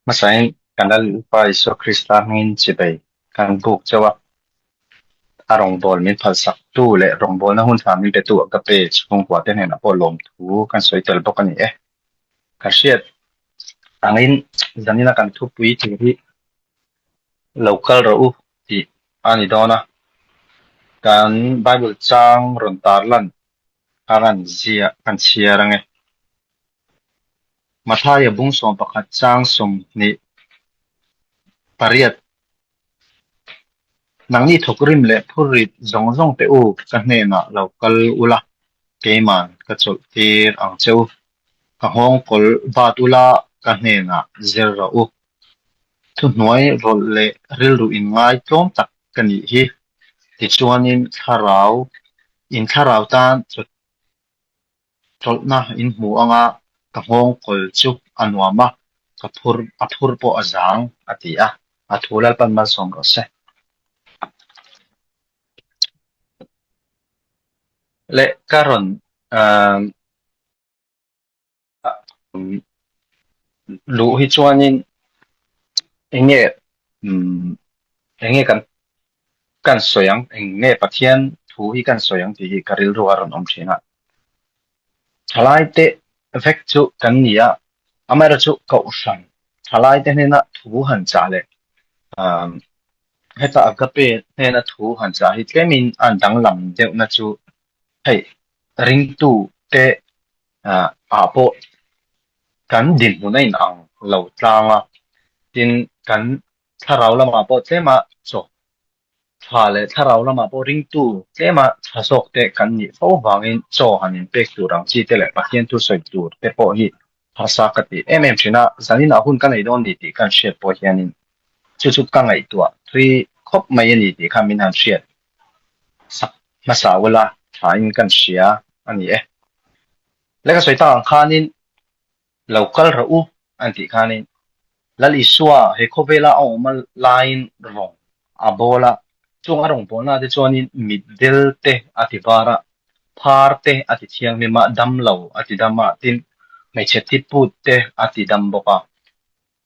Hmasain kan Lalpa Isua Krista hmingin chibei kan buk chauh a, a rawngbâwl min phalsaktu leh rawngbâwlna hun hla min petu Agape chhungkuate hnenah pawh lawmthu kan sawi tel bawk a ni e. Ka hriat angin zanina kan thupui tur hi lo kal rawh u tih a ni dawn a, kan Bible chang rawn tarlan kha kan ziah kan chhiar ang e. Mathaia bung 11 chang 28 Nangni thawkrim leh phurrit zawng zawng te u ka hnenah lo kal ula, keiman ka chawlh tir ang che u. Ka nghawng kawl bat ula ka hnenah zir rawh u. Thuhnuai rawlh leh rilru inngai tlawm tak ka nih hi. Tichuanin thlarau in thlarau tan Chawlhna in hmu anga ka nghawng kawl chu a nuam a, ka phur a phur pawh a zang, a ti a, a thu Lalpan malsawm rawh se. Leh ka rawn luh hi chuanin eng nge eng nge kan kan sawi ang, eng nge Pathian thu hi kan sawi ang tih hi ka rilru a rawn awm thin a. Thalai te vek chu kan ni a, amaherawhchu chu Kohhran thalai te hnena thu han chah leh heta Agape hnena thu han chah hi tlemin a danglam deuhna chu hei ringtu te ah pawh kan dinhmun a inang lo tlang a, tin kan thlarau lamah pawh tlema chaw tha leh thlarau lamah pawh ringtu tlema tha zawk te kan nih fo vangin chaw han inpek tur ang chi te leh Pathian thu sawi tur te pawh hi harsa ka ti em em thin a, zaninah hun ka nei dawn ni tih kan hriat pawh hianin chu chu ka ngaihtuah thui khawp mai a ni tih kha min han hriat sak hmasa ula thain kan hria a ni e. Lehkha sawi tak ang khanin lo kal rawh u an tih khanin Lal Isua he khawvela a awm laiin rawng a bawl a, chung a rawng bawlna te chuanin mitdel te a ti var a, phar te a ti thianghlim a, dam lo a ti dam a, tin hmeichhe thiput te a ti dam bawk a,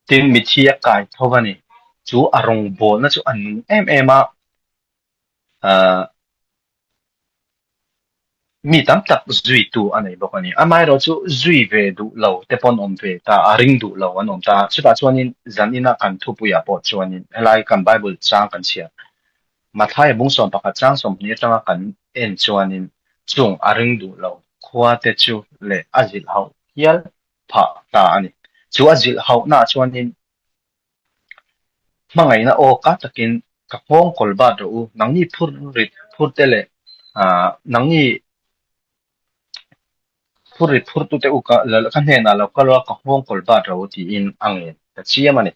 tin mithi a kai tho a ni. Chu a rawng bawlna chu a nung em em a, ahh. Mi tam tak zuitu a nei bawk a ni. Amaherawh chu zui ve duh lo te pawh an awm ve ta a, ring duh lo an awm ta a. Chutah chuanin zaninah kan thupuiah pawh chuanin helai kan Bible chang kan chhiar Mathaia bung 11 chang 20 atanga kan en chuanin chung a ring duh lo khua te chu leh a zilh hauh hial phah ta a ni. Chu a zilh hauhnaah chuanin Hmangaihna aw ka takin ka nghawng kawl bat rawh u, nangni phur rit phur te leh ah nangni phur rit phur tute u ka ka hnenah lo kal a ka nghawng kawl bat rawh u tiin a ngen ta chiam a ni.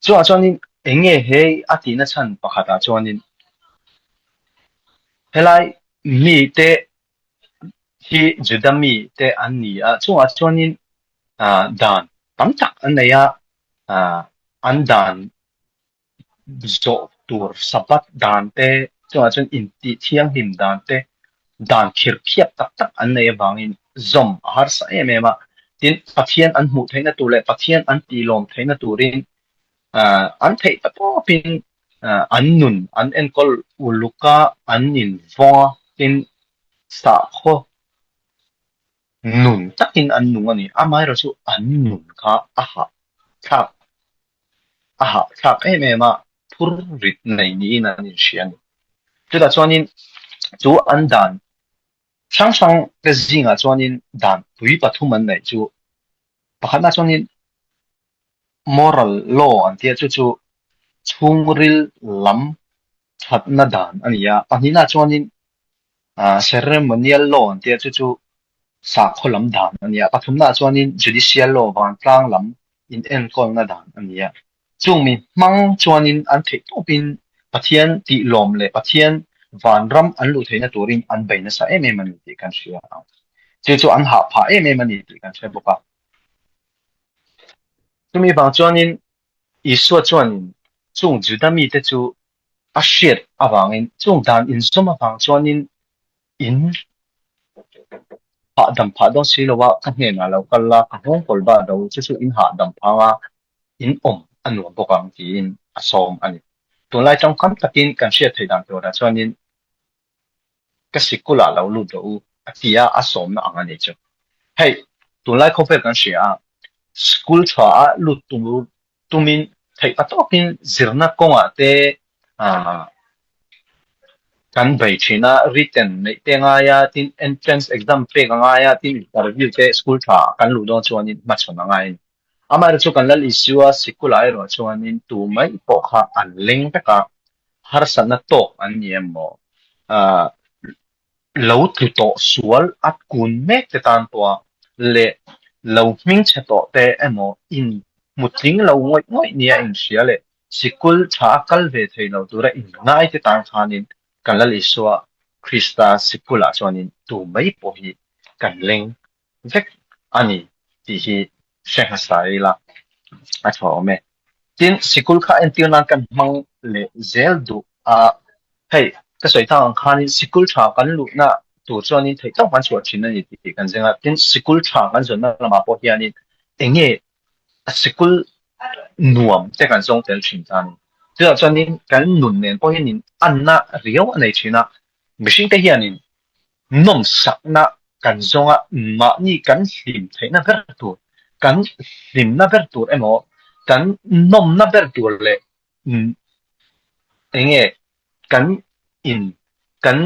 Chuvang chuanin eng nge he a tihna chhan pakhatah chuanin helai mite hi Juda mite an ni a, chungah chuanin ah dan tam tak an nei a, ah an dan zawh tur Sabbath dan te chungah chuan intih thianghlim dan te dan khirh khiap tak tak an nei avangin zawm a harsa em em a, tin Pathian an hmuh theihna tur leh Pathian an tihlawm theihna turin ah an theih ta tawpin ah an nun an enkawl uluk a, an invawng a, tin sahkhaw nun takin an nung a ni. Amaherawh chu an nun kha a hah thlak a hah thlak em em a, phur rit nei niin an inhria a ni. Chutah chuanin chu an dan hrang hrang te zingah chuanin dan pui pathum an neih chu pakhatna chuanin moral law an tia chu chu chhungril lam thatna dan a ni a, pahnihna chuanin ah ceremonial law an tia chu chu sakhaw lam dan a ni a, pathumnaah chuanin judicial law vantlang lam inenkawlna dan a ni a. Chung mi hmang chuanin an theih tawpin Pathian tihlawm leh Pathian vanram an luh theihna turin an bei nasa em em a ni tih kan hria ang. Chu chu an hah phah em em a ni tih kan hre bawk a. Chumi vang chuanin Isua chuanin chung Juda mite chu a hriat avangin chung dan inzawm avang chuanin in hahdam phah dawn si lo a, ka hnenah lo kal la, ka nghawng kawl bat lo, chu chu in hahdam phang a. In awm a nuam bawk ang tiin a sawm a ni. Tunlai tawngkam takin kan hriat theih dan turah chuanin ka sikulah lo lut rawh u a ti a, a sawmna ang a ni chu. Hei, tunlai khawvel kan hria a, school tha a lut tur tumin theih pa tawkin zirna kawngah te ah kan bei thin a, written neih te a ngai a, tin entrance exam pek a ngai a, tin interview te school tha kan luh dawn chuanin hmachhawn a ngai a ni. Amaherawhchu kan lal Isua sikulah erawh chuanin tu mai pawh kha an leng vek a, harsatna tawk an ni em maw? Ah, lo tlu tawh sual a kun mek te tan pawha leh lo hmingchhe tawh te emaw in hmu tling lo ngawih ngawih nia inhria leh sikul tha a kal ve thei lo tura inngai te tan khanin kan Lal Isua Krista sikulah chuanin tu mai pawh hi kan leng vek a ni tih hi hre hmasa ila a tha awm e. Tin, sikul kha entir nan kan hmang leh zel duh a, hei ka sawi tak ang khanin sikul tha kan luhna tur chuanin theih tawk kan chhuah thin a ni tih kan zeng a. Tin, sikul tha kan zawnna lamah pawh hianin eng nge sikul nuam te kan zawng tel thin ta a ni. Chutah chuanin kan nun nen pawh hianin anna riau a nei thin a, mihringte hianin Nawmsakna kan zawnga mahni kan hlim theihna ber tur, kan hlimna ber tur emaw, kan nawmna ber tur leh eng nge kan in kan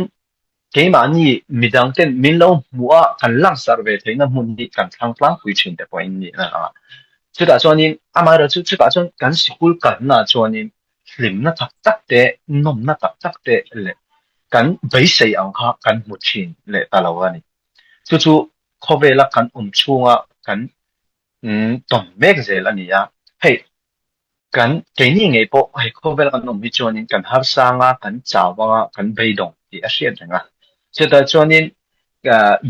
keimahni midang ten min lo hmuh a kan langsar ve theihna hmun hi kan thlang tlangpui thin te pawhin ni a lang a. Chutah chuanin amaherawhchu chutah chuan kan sikul kalnaah chuanin hlimna tak tak te, nawmna tak tak te leh kan beisei ang kha kan hmu thin leh ta lo a ni. Chu chu khawvela kan awm chhunga kan tawn mek zel a ni a. Hei, kan keini ngei pawh hei khawvela kan awm hi chuanin kan harsang a, kan chau ang a, kan beidawng tih a hriat reng a. Chutah chuanin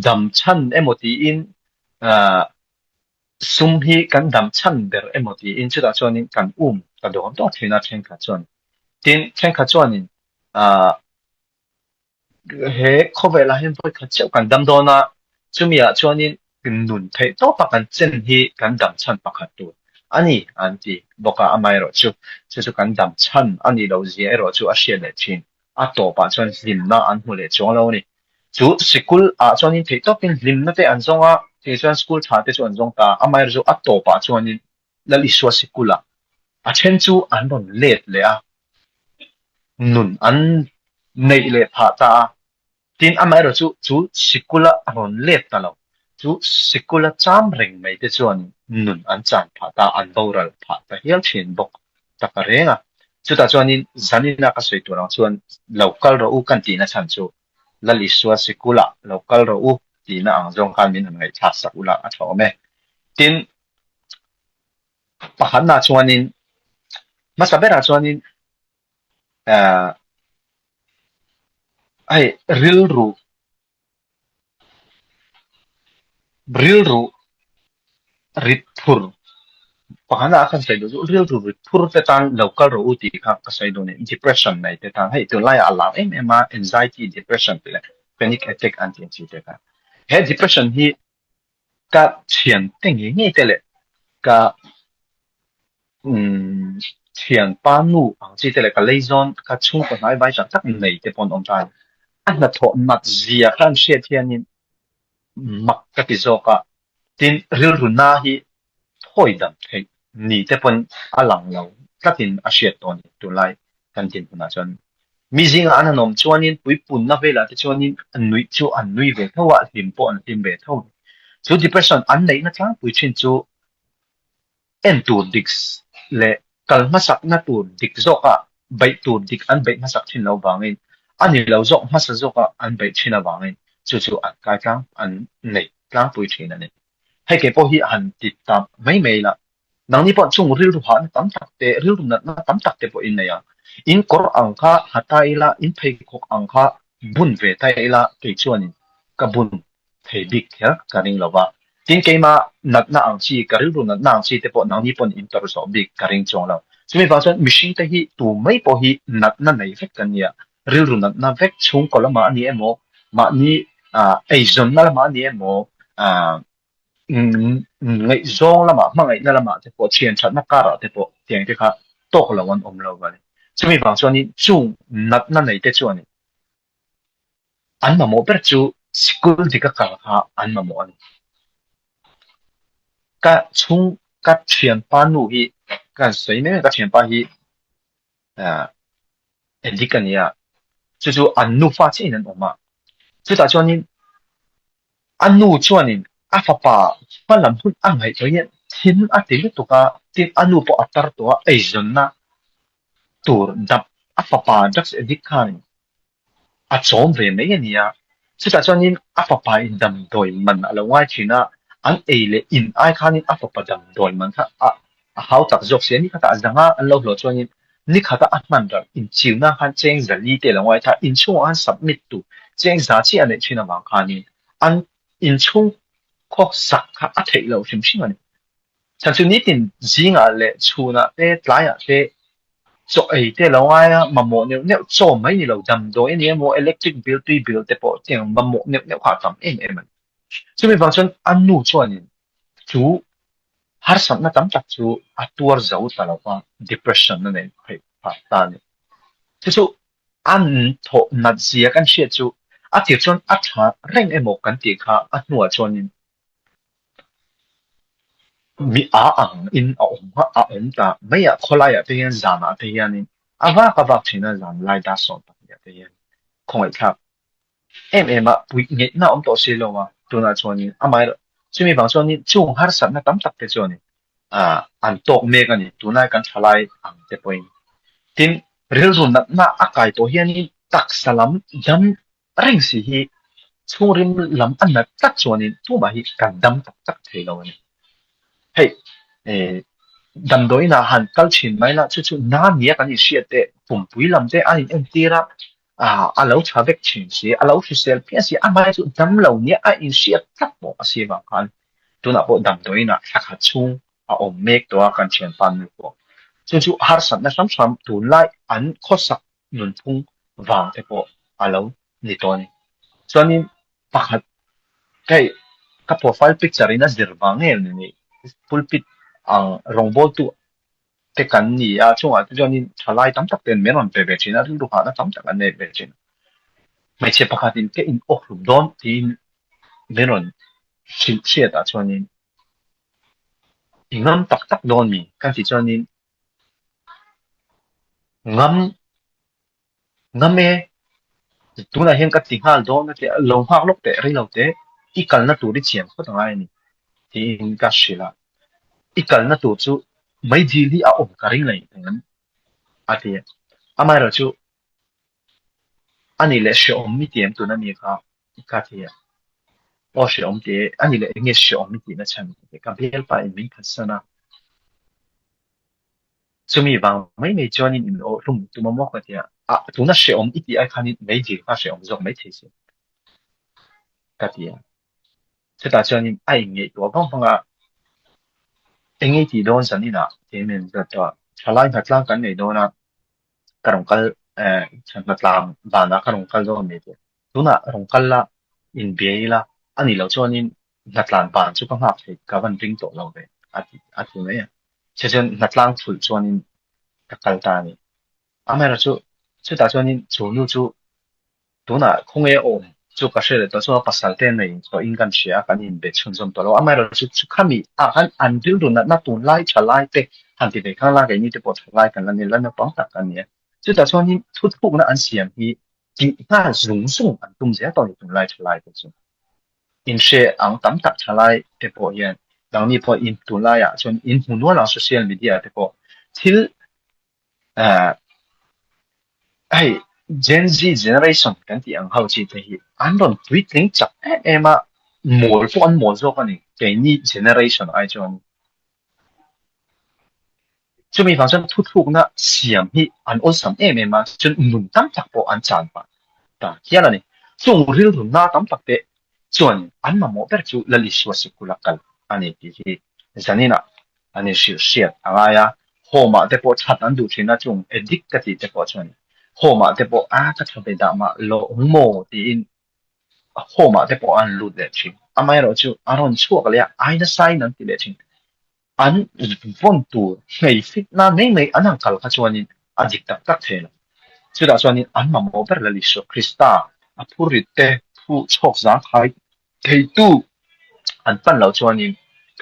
dam chhan emaw tiin Sum hi kan dam chhan ber emaw tiin chutah chuanin kan um ta dawr dawr thin a thenkhat chuan. Tin, thenkhat chuanin aah he khawvelah hian vawikhat chiah kan dam dawn a, chumi ah chuanin nun theih tawpa kan chen hi kan dam chhan pakhat tur a ni an ti bawk a, amaherawh chu chu chu kan dam chhan a nih loh zia erawh chu a hriat leh thin. A tawpah chuan hlimna an hmu leh chuang lo a ni. Chu sikul ah chuanin theih tawpin hlimna te an zawng a, thei chuan school tha te chu an zawng ta a, amaherawh chu a tawpah chuanin Lal Isua sikul ah a then chu an rawn let leh a, nun an neih leh phah ta a. Tin, amaherawh chu chu sikula a rawn let ta lo. Chu sikula cham reng mai te chuan nun an chan phah ta, an boral phah ta hial thin bawk tak a reng a. Chutah chuanin zanina ka sawi tur ang chuan lo kal rawh u kan tihna chhan chu Lal Isua sikulah lo kal rawh u tihna ang zawng khan min han ngaihthlak sak ula a tha awm e. Tin, pakhatnaah chuanin hmasa berah chuanin Ahh hei rilru rilru rit phur pakhatna a kan sawi duh chu rilru rit phur te tan lo kal rawh u tih kha ka sawi duh a ni depression nei te tan hei tunlaiah a lar em em a anxiety depression tih leh panic attack an tih ang chi te kha he depression hi ka thian te ngei ngei te leh ka umm thianpa nu ang chi te leh ka leizawn ka chhungkaw hnai vai tak tak nei te pawh an awm ta a ni. A hnathawh nat zia kha an hriat hianin mak ka ti zawk a, tin rilru na hi thawi dam theih ni te pawn a lang lo tlatin a hriat tawh a ni tunlai kan dinhmunah chuan. Mi zingah an han awm chuanin puipunna velah te chuanin nuih chu an nui ve tho a, hlim pawh an hlim ve tho. Chu depression an neihna tlangpui thin chu en tur dik leh kal hmasakna tur dik zawka beih tur dik an beih hmasak thin lo vangin a ni lo zawk hmasa zawka an beih thin avangin chu chu an kai tlang an nei tlangpui thin a ni. Hei kei pawh hi han ti ta mai mai la, nangni pawh chung rilru hahna tam tak te, rilru natna tam tak te pawh in nei ang. In kawr ang kha ha ta ila, in pheikhawk ang kha bun ve ta ila kei chuanin ka bun thei bik kher ka ring lo va. Tin, keimah natna ang chi, ka rilru natna ang chi te pawh nangni pawn in tawrh zawh bik ka ring chuang lo. Chumi vang chuan mihring te hi tu mai pawh hi natna nei vek kan nia, rilru natna vek chhungkaw lamah a ni emaw, mahni eizawnna lamah a ni emaw, aah. Ngaihzawng lamah, hmangaihna lamah te pawh, thian thatna karah te pawh tiang te kha tawk lo an awm lo a ni. Chumi vang chuanin chung natna nei te chuanin an mamawh ber chu sikul dika kal kha an mamawh a ni. Ka chhung ka thianpa nu hi ka han sawi mek a, ka thianpa hi addict a ni a, chu chu an nufa chiahin an awm a, chutah chuanin A nu chuanin a fapa hmalam hun a ngaihtuah hian thin a ti lutuk a, tin a nu pawh a tar tawh a, eizawnna tur dap a fapa drugs addict khanin a chawm ve mai a ni a. Chutah chuanin a fapa in damdawi man a lo ngai thin a, an ei leh in ai khanin a fapa damdawi man kha a a hau tak zawk si a, ni khatah zanga an lo hlawh chuanin ni khata a hman ral inchiuna khan cheng zali te a lo ngaithla a, inchhungah khan submit tu cheng za chiah a neih thin avang khanin an inchhung khaw sak kha a theih loh hrim hrim a ni. Chhan chu nitin zingah leh chhunah te tlaiah te chaw ei te a lo ngai a, mamawh neuh neuh chaw mai ni lo damdawi a ni emaw electric bill tui bill te pawh tiang mamawh neuh neuh kha a tam em em a ni. Chumi vang chuan a nu chuanin chu Harsatna tam tak chu a tuar zo ta lo va, depression a nei theih phah ta a ni. Chu chu an thawh nat zia kan hriat chu a tir chuan a tha reng emaw kan tih kha a hnuah chuanin mi a ang in a awm a, a awm ta mai a, khawlaiah te hian zanah te hianin a vak a vak thin a, zan lai dar sawm pahnih ah te hian khawngaihthlak em em a, puih ngeihna awm tawh si lo a, tunah chuanin amaherawh chumi vang chuanin chung harsatna tam tak te chuanin ah an tawk mek a ni, tunlai kan thalai ang te pawhin. Tin, rilru natna a kai tawh hianin taksa lam dam reng si hi chhungrim lam a nat tlat chuanin tumah hi kan dam tak tak thei lo a ni. Hei eh damdawiin ah han kal thin mai la chu chu na nia kan inhriat te pumpui lam te an inentir a, Ah, a lo tha vek thin si, a lo hrisel phian si, amah chu dam lo nia a inhriat tlat pawh a si vang khan tunah pawh damdawiinah thla khat chhung a awm mek tawh a kan thianpa nu pawh. Chu chu harsatna hram hram tunlai an khawsak nunphung vang te pawh a lo ni tawh a ni. Chuanin pakhat hei ka profile picture in a zir vang nge ni pulpit ang rawngbawltu te kan ni a, chungah te chuanin thalai tam tak ten min rawn pe ve thin a, rilru hahna tam tak an nei ve thin a. Hmeichhe pakhatin ka in awk hlum dawn tiin min rawn hrilh chhiat ah chuanin i ngam tak tak dawn mi kan tih chuanin ngam Ngam e, tunah hian ka ti nghal dawn a tia, lo nghak lawk teh rei lo teh, i kalna tur i chian phawt angai a ni tiin ka hrilh a, i kalna tur chu meidil hi a awm ka ring leh engem a ti a, amaherawh chu a nih leh hrehawm i ti em tuna mi kha ka ti a, aw hrehawm ti e, a nih leh enge hrehawm i tihna chhan ka ti a, ka bialpa in min phatsan a. Chumi vang mai mai chuanin in awh hlum tum a maw ka ti a, ah tuna hrehawm i tih ai khanin meidil kha hrehawm zawk mai thei se ka ti a. Chutah chuanin a inngaihtuah vang vang a, eng i tih dawn zaninah tiin min zawt a, thalai hnatlang kan nei dawn a, ka rawn kal eh hnatlang vanah ka rawn kal dawn ni tih tunah rawn kal la inbia ila a nih loh chuanin hnatlan ban chu ka nghak thei ka van ring tawh lo ve a ti a ti mai a. Che chuan hnatlang thulh chuanin ka kal ta a ni. Amaherawhchu chu chutah chuanin chu nu chu tunah khawnge a awm chu ka hre leh tawh chuan pasal te nei tawhin kan hria a kan inbe chhunzawm tawh lo. Amaherawhchu chu khami ah khan an rilru natna tunlai tha lai te han ti ve khang la keini te pawh tha lai kan la ni la naupang tak kan ni a. Chutah chuanin thuthukna an siam hi tih nghal zung zung an tum zel tawh a ni tunlai tha lai te chu. Inhre ang tam tak thalai te pawh hian nangni pawh in tunlaiah chuan in hmu nual ang social media te pawh thil eh hei Gen Z generation kan tih ang ho chi te hi an rawn puitling chak em em a, mawl pawh an mawl zawk a ni keini generation ai chuan. Chumi vang chuan thuthlukna siam hi an awlsam em em a, chuan nun tam tak pawh an chan pah ta hial a ni. Chung rilru na tam tak te chuan an mamawh ber chu Lal Isua sikul a kal a ni tih hi zaninah an inhrilh hriat a ngai a, home ah te pawh that an duh thin a, chung addict ka tih te pawh chuan home ah te pawh a ka tha ve dah mah lo maw tiin home ah te pawh an lut leh thin. Amaherawhchu a rawn chhuak leh a, ai nasain an ti leh thin. An vawn tur hmei fit nan mai mai an han kal kha chuanin a dik tak tak thei lo. Chutah chuanin an mamawh ber Lal Isua Krista a phurrit te phu chhawk zangkhai theitu an pan loh chuanin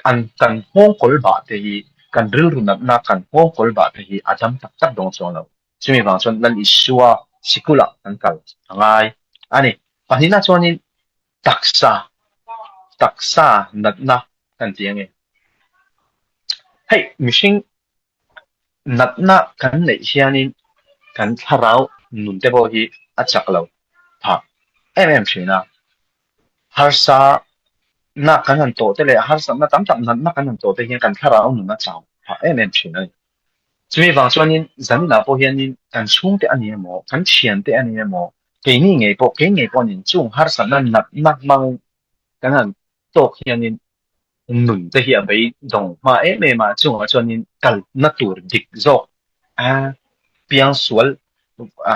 an kan nghawngkawl bah te hi kan rilru natna kan nghawngkawl bah te hi a dam tak tak dawn chuang lo. Chumi vang chuan Lal Isua sikulah kan kal a ngai a ni. Pahnihna chuanin taksa, taksa natna kan ti ange. Hei mihring natna kan neih hianin kan thlarau nun te pawh hi a chak lo phah em em thin a. Harsa na kan han tawh te leh harsatna tam tak natna kan han tawh te hian kan thlarau nun a chau phah em em thin a ni. Chumi vang chuanin zaninah pawh hianin kan chhungte a ni emaw, kan thiante a ni emaw, keini ngei pawh, kei ngei pawh nin chung harsatna natna hmang kan han tawk hianin nun te hi a beidawng hma em em a, chungah chuanin kalna tur dik zawk a piangsual a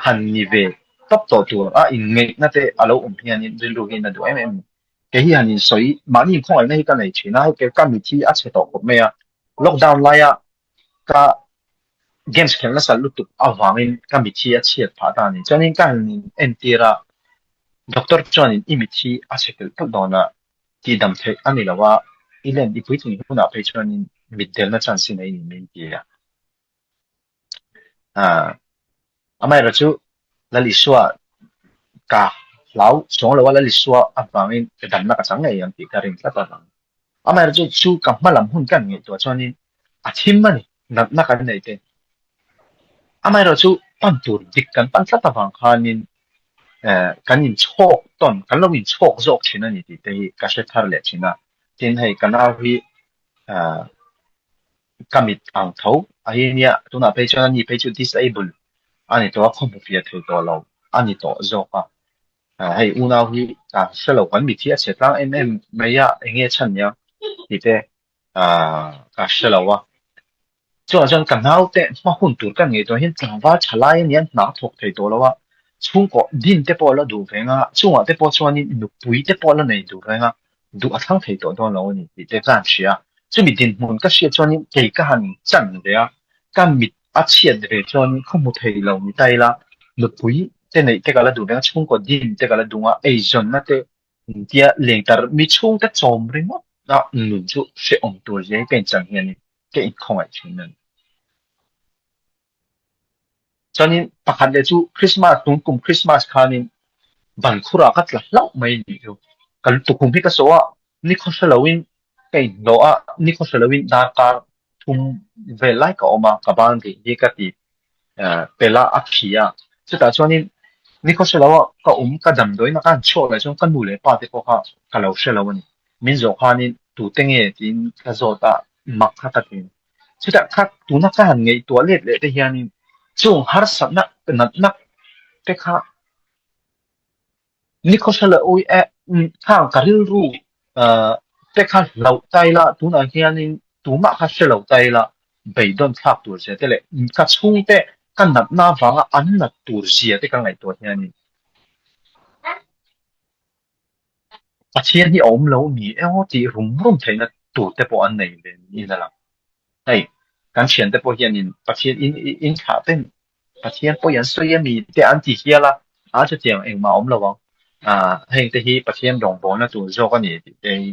han ni ve tawp tawh tur a inngeihna te a lo awm hianin rilru hian a duh em em. Kei hi han insawi mahni inkhawngaihna hi ka nei thin a, hei ka mit hi a chhe tawh khawp mai a, lockdown laia ka games khelh nasa lutuk avangin ka mit hi a chhiat phah ta a ni. Chuanin ka han entir a, doctor chuanin i mit hi a chhe telh telh dawn a, tihdam theih a ni lo a, i len i puitling hunah phei chuanin mit delna chance i nei ni min ti a. Aaa amaherawh chu Lal Isua ka hlau chuang lo a, Lal Isua avangin ka damna ka chang ngei ang tih ka rin tlat avang. Amaherawh chu chu ka hma lam hun kan ngaihtuah chuanin a thim a ni, natna kan neih te. Amaherawh chu pan tur dik kan pan tlat avang khanin eh kan inchhawk tawn, kan lo inchhawk zawk thin a ni tih te hi ka hre thar leh thin a. Tin hei ka nau hi ah ka mit ang tho a hi nia, tunah phei chuan ani phei chu disable a ni tawh a, khaw hmu fiah thei tawh lo a ni tawh zawk a. Hei unau hi ka hre lo, kan mit hi a chhe tlang em em mai a, eng nge chhan nia tih te ka hre lo a. Chuvang chuan ka naute hma hun tur ka ngei tawh hian tlangval tha lai a nia, hna a thawk thei tawh lo a, chhungkaw din te pawh a la duh reng a, chungah te pawh chuanin nupui te pawh a la nei duh reng a, duh a thlang thei tawh dawn lo a ni tih te ka han hria. Chumi dinhmun ka hriat chuanin kei ka han chan ve a, ka mit a chhiat ve chuanin khaw hmu thei lo ni ta ila, nupui te neih te ka la duh reng a, chhungkaw din te ka la duh a, eizawnna te tia lengtar mi chhungte chawm ringawt a nun chu hrehawm tur zia hi ka inchan hianin ka inkhawngaih thin a ni. Chuanin pakhat leh chu Christmas tun kum Christmas khanin ban khurah ka tla hlauh mai nih chu. Ka tukhum hi ka sawh a, nikhaw hre loin ka inhlawh a, nikhaw hre loin darkar thum vel lai ka awm a, ka ban rih hi ka ti pel a, a khi a. Chutah chuanin nikhaw hre loa ka awm ka damdawiin a ka han chhuak leh chuan ka nu leh pa te pawh kha ka lo hre lo a ni. Min zawh khanin tute nge tiin ka zawt a, mak kha ka ti. Chutah kha tuna ka han ngaihtuah let leh te hianin chung harsatna natna te kha nikhaw hre loh ui eh khang ka rilru te kha hlauh ta ila tunah hianin tumah kha hre lo ta ila beidawn thlak tur zia te leh ka chhungte ka natna avanga an nat tur zia te ka ngaihtuah hianin Pathian hi a awm lo ni emaw tih rum rum theihna tur te pawh an nei ve niin a lang. Hei, kan thiante pawh hianin Pathian in in thlah ten Pathian pawh an sawi ami te an ti hial a, a chutiang engmah a awm lo ang. Ah, heng te hi Pathian rawngbawlna tur zawk a ni tih te hi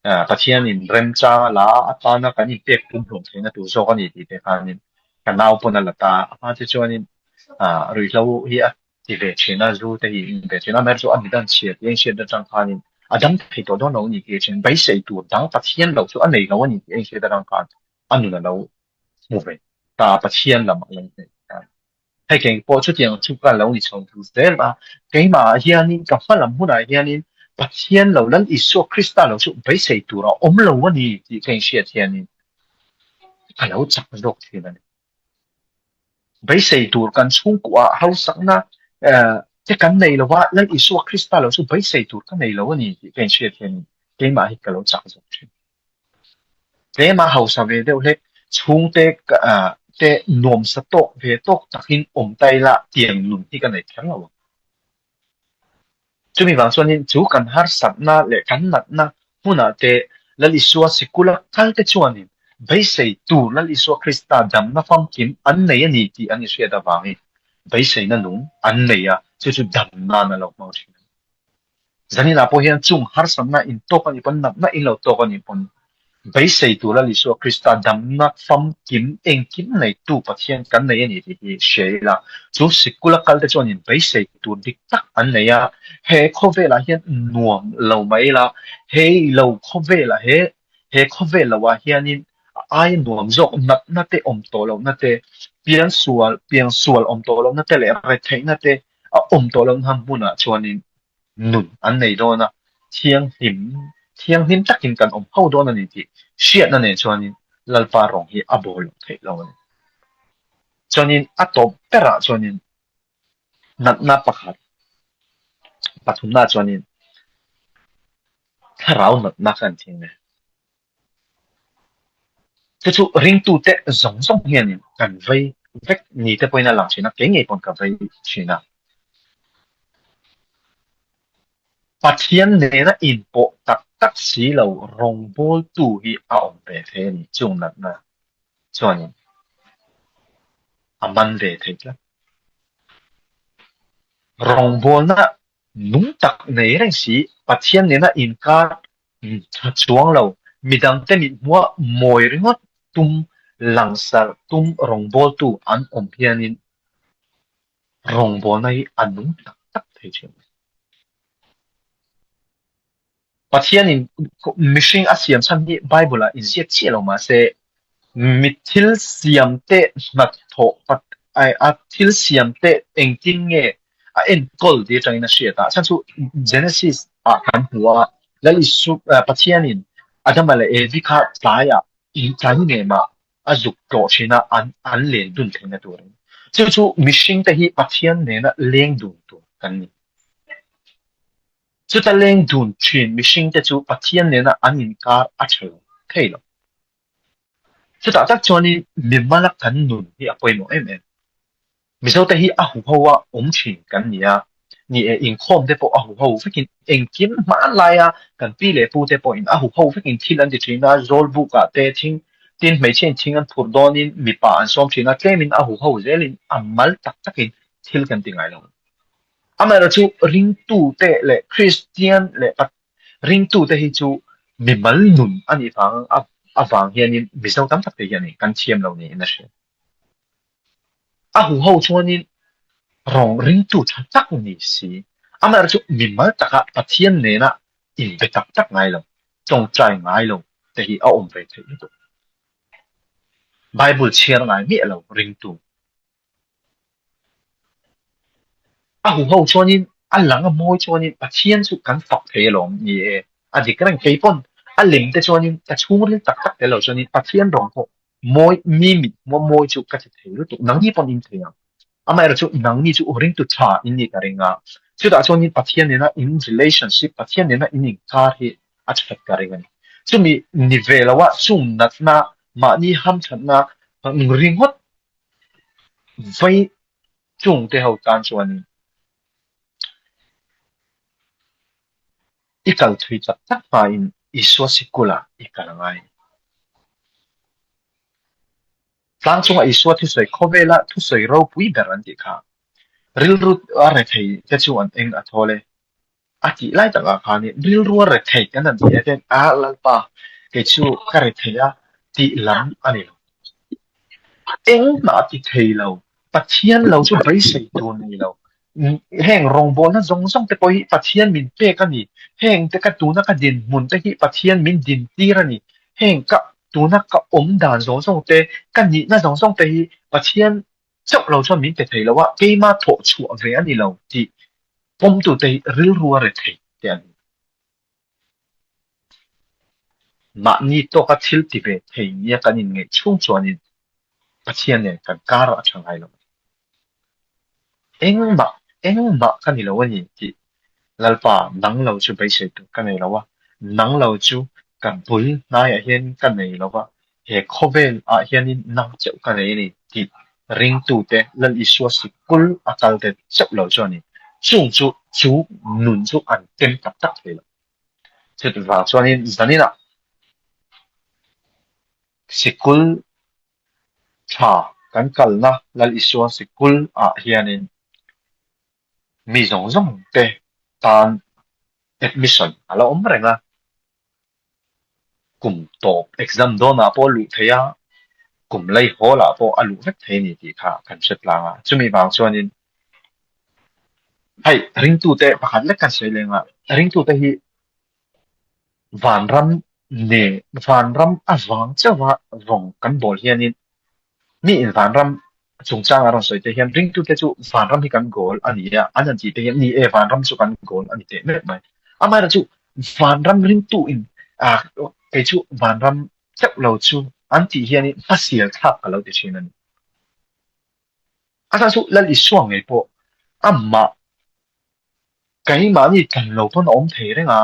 ah Pathianin remchang a la a, atana kan inpek pumhlum theihna tur zawk a ni tih te khanin ka nau pawn a la ta a, a hma te chuanin ah ruihhlo hi a ti ve thin a, zu te hi in ve thin a, amaherawhchu a midan chhia tih a inhriat atang khanin a dam thei tawh dawn lo a ni tih a hriat, beisei tur dang Pathian lo chu a nei lo a ni tih a inhriat atang khan a nun a lo hmu ve ta a, Pathian lam a lo hnaih ta a ni. Hei keng pawh chutiang chu ka lo ni chho tur zel a, keimah ah hianin ka hma lam hunah hianin Pathian lo Lal Isua Krista lo chu beisei tur a awm lo a ni tih ka inhriat hianin ka lo chak zawk thin a ni. Beisei tur kan chhungkuah hausakna te kan nei lo va, Lal Isua Krista lo chu beisei tur ka nei lo a ni tih ka inhriat hianin keimah hi ka lo chak zawk thin. Tlema hausa ve deuh hlek chhungte te nuamsa tawk ve tawk takin awm ta ila tiang nun hi ka nei kher lo ang. Chumi vang chuanin chu kan harsatna leh kan natna hmunah te Lal Isua sikula kal te chuanin beisei tur Lal Isua Krista damna famkim an nei a ni tih an inhriat avangin beiseina nung an nei a, chu chu damna'n a lo hmang thin a ni. Zaninah pawh hian chung harsatna in tawk a nih pawn, natna in lo tawk a nih pawn, beisei tur Lal Isua Krista damna famkim engkim neitu Pathian kan nei a ni tih hi hria ila, chu sikula kalte chuanin beisei tur dik tak an nei a, he khawvelah hian nuam lo mai ila, hei lo khawvelah he he khawvel loah hianin a aia nuam zawk natna te awm tawh lohna te, piansual piansual awm tawh lohna te leh retheihna te a awm tawh lohna hmunah chuanin nun an nei dawn a, thianghlim thianghlim takin kan awm ho dawn a ni tih hriatna nen chuanin Lalpa rawng hi a bawl loh theih lo a ni. Chuanin a tawp berah chuanin natna pakhat pathumna chuanin thlarau natna kha an thing e. Chu chu ringtute zawng zawng hianin kan vei vek ni te pawhin a lang thin a, kei ngei pawn ka vei thin a. Pathian nena inpawh tak tak si lo rawngbawltu hi a awm ve thei a ni, chung natna chuanin a man ve thei tlat. Rawngbawlna nung tak nei reng si, Pathian nena inkar Tha chuang lo, midangte mithmuah mawi ringawt tum langsar tum rawngbawltu an awm hianin rawngbawlna hi a nung tak tak thei thin. Pathianin mihring a siam chhan hi Bible-ah inziak chiah lo mahse Mi thil siam te hnathawh a thil siam te engtin nge a enkawl tih atangin a hriat a. Chhan chu Genesis ah kan hmu a, Lal Isu Pathianin Adama leh Evi kha tlaiah tlai ni nemah a zuk tlawh thin a, an an len dun theihna turin. Chu chu mihring te hi Pathian nena leng dun tur kan ni. Chuta leng dun thin mihring te chu Pathian nena an inkar a tha lo thei lo. Chutah tak chuanin mimala kan nun hi a pawimawh em em. Mizote hi a huho a awm thin kan ni a, ni e inkhawm te pawh a huho vekin engkim hmanlaia kan pi leh pu te pawhin a huho vekin thil an ti thin a, zawlbukah te thing tin hmeichhiain thing an phurh dawnin mipa an sawm thin a, tlemin a huho zelin a mal tak takin thil kan ti ngai lo. Amaherawhchu ringtute leh Kristian leh Ringtute hi chu mimal nun a nih vang avang hianin Mizo tam tak te hianin kan thiam lo niin a hria. A huho chuanin rawng ringtu tha tak ni si, amaherawhchu chu mimal taka Pathian nena inbe tak tak ngai lo, tawngtai ngai lo te hi a awm ve theih lutuk. Bible chhiar ngai miah lo ringtu. A huho chuanin a lang a mawi chuanin Pathian chu kan fak thei alawm ni e, a dik reng. Kei pawn a lem te chuanin ka chhungril tak tak tel lo chuanin Pathian rawng pawh mawi mi mit hmuh mawi chu ka ti thei lutuk. Nangni pawn in thei ang. Amaherawhchu nangni chu ringtu tha in nih ka ring a, chutah chuanin Pathian nena in relationship, Pathian nena in inkar hi a that ka ring a ni. Chumi ni ve loa chung natna, mahni hamthatna ringawt Vai chungte ho tan chuanin i kal thui tak tak hmain Isua sikulah i kal a ngai. Tlang chunga Isua thusawi khawvela thusawi ropui ber an tih kha rilru a rethei te chu an eng a thawl e. A tih lai takah khanin rilru a rethei kan han tih hian a Lalpa kei chu ka rethei a tih lam a ni lo. Engmah a ti thei lo, Pathian lo chu beisei tur nei lo. Heng rawngbawlna zawng zawng te pawh hi Pathian min pek a ni. Heng te ka tuna ka dinhmun te hi Pathian min dintir a ni. Heng ka tuna ka awm dan zawng zawng te, ka nihna zawng zawng te hi Pathian chauh lo chuan min pe thei lo a, keima thawh chhuah ve a ni lo tih pawmtute hi rilru a rethei te an ni. Mahni tawka thil ti ve thei nia kan inngeih chhung chuanin Pathian nen kan kar a tha ngai lo. Engmah, engmah ka ni lo a ni tih Lalpa nang lo chu beisei tur ka nei lo a, nang lo chu ka bul hnaiah hian ka nei lo va, he khawvel ah hianin nang chauh ka nei a ni tih ringtute Lal Isua sikul a kal te chauh lo chuanin. Chung chu chu nun chu an tem tak tak thei lo. Chutih vang chuanin zaninah sikul tha kan kalna Lal Isua sikul ah hianin mi zawng zawng te tan admission a la awm reng a. Kum tawp exam dawnah pawh a luh theih a, kum lei hawl ah pawh a luh vek thei a ni tih kha kan hre tlang a. Chumi vang chuanin hei ringtute pakhat lek kan sawi leng a, ringtute hi vanram ne vanram avang chauha rawng kan bawl hianin Mi in vanram chungchang a rawn sawi te hian ringtute chu vanram hi kan goal a ni a, an han tih te hian ni e vanram chu kan goal a ni teh meuh mai. Amaherawhchu vanram ringtu in ah kei chu vanram chauh lo chu an tih hian in hmasial thlak ka lo ti thin a ni. A chhan chu Lal Isua ngei pawh amah Keimahni tlan lo pawn a awm thei reng a,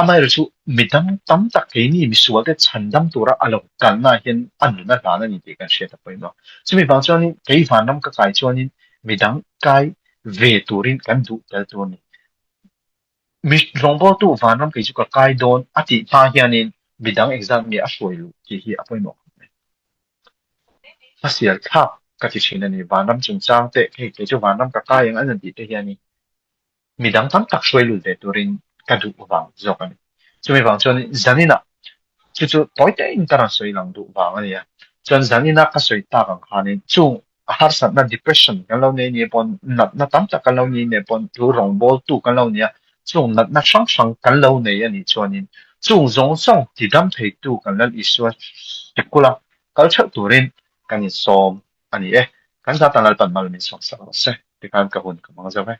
amaherawh chu mi dang tam tak keini misualte chhandam tura a lo kalna hian a nun a hlan a ni tih kan hriat a pawimawh. Chumi vang chuanin kei vanram ka kai chuanin mi dang kai ve turin kan duh tel tur a ni. Mi rawngbawltu vanram kei chu ka kai dawn a tih hma hianin mi dang engzat nge a hruai luh tih hi a pawimawh khawp mai. Hmasial thlak ka ti thin a ni. Vanram chungchang te hei kei chu vanram ka kai ang an han tih te hianin midang tam tak hruai lut ve turin ka duh vang zawk a ni. Chumi vang chuan zaninah chu chu tawi tein ka rawn sawi lang duh vang a ni a. Chuan zaninah ka sawi tak ang khanin chung a harsatna depression kan lo nei nia pawn natna tam tak kan lo nei nia pawn chu rawngbawltu kan lo nia chung natna hrang hrang kan lo nei a nih chuanin chung zawng zawng tidam theitu kan Lal Isua sikul a kal theuh turin kan insawm a ni e. Kan zatan Lalpan mal min sawm sak rawh se tikhan ka hun ka hmang zo e.